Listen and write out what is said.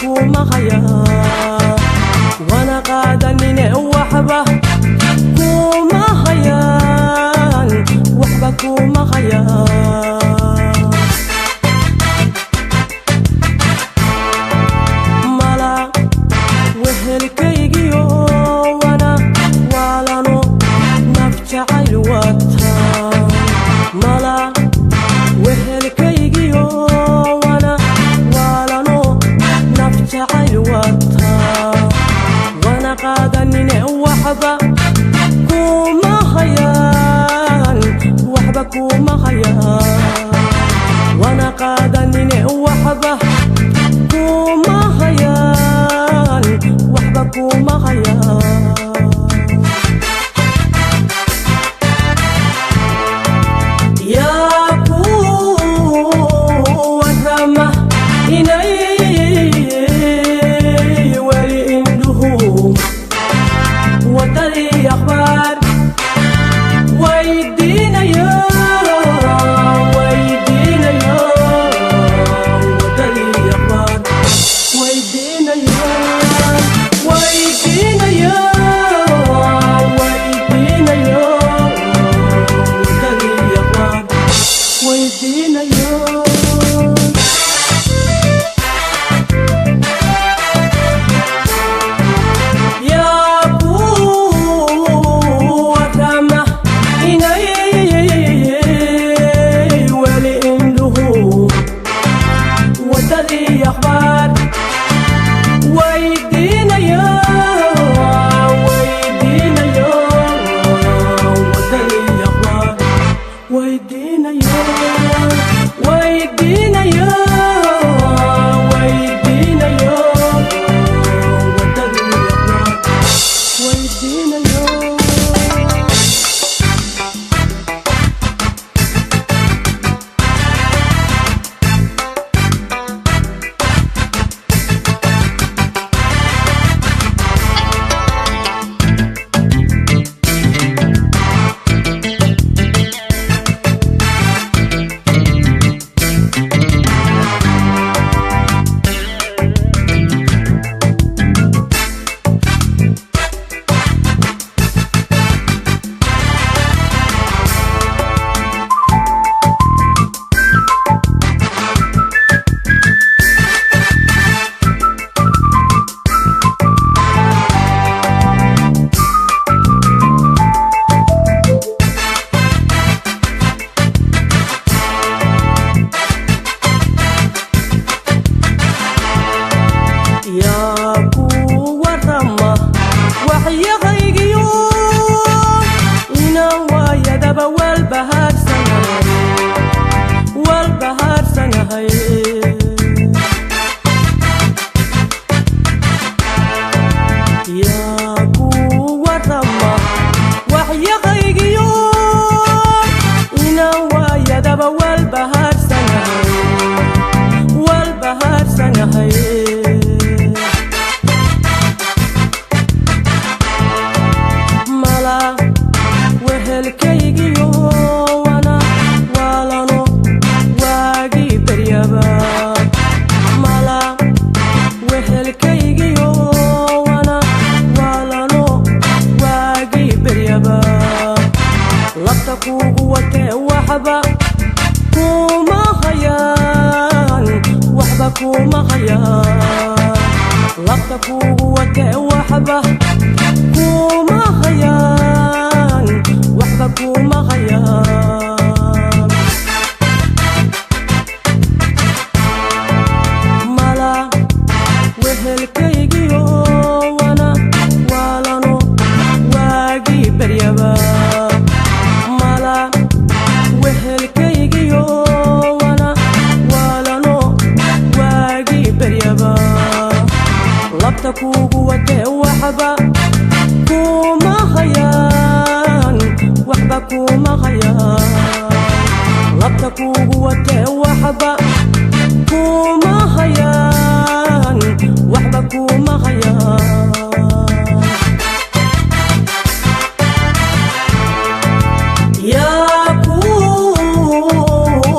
Kuma hayaan, wana qaadanine, waxba kuma hayaan, waxba kuma hayaan. Mala wehelkaygiyo wana waalano naf jacayl wata, mala wehelkaygiyo wana waalano naf jacayl wata, wana qaadanine, waxba kuma hayaan, waxba kuma hayaan, wana qaadanine, waxba kuma hayaan, waxba kuma hayaan. Yaa ku warama inay weli indhuhu wadadii akhbaar weydiinayaan, weydiinayaan, wadadii akhbaar weydiinayaan, weydiinayaan, weydiinayaan, wadadii akhbaar weydiinayaan. Yaa ku warama inay weli indhuhu wadadii akhbaar weydiinayaan, weydiinayaan, wadadii akhbaar weydiinayaan, weydiinayaan, weydiinayaan, wadadii akhbaar weydiinayaan. Yaa ku warama waxyahaygiyo inaan waayadaba walbahaarsanahay, walbahaarsanahay? Yaa ku warama waxyahaygiyo inaan waayadaba walbahaarsanahay, walbahaarsanahay? Mala wehelkaygiyo wana waalano waagii baryaba, mala wehelkaygiyo wana waalano waagii baryaba, labta kuugu watee, waxba kuma hayaan, waxba kuma hayaan, labta kuugu watee, waxba kuma hayaan, waxba kuma hayaan. Mala wehelkaygiyo wana waalano waagii baryaba, mala wehelkaygiyo wana waalano waagii baryaba, labta kuugu watee, waxba kuma hayaan, waxba kuma hayaan, labta kuugu watee, waxba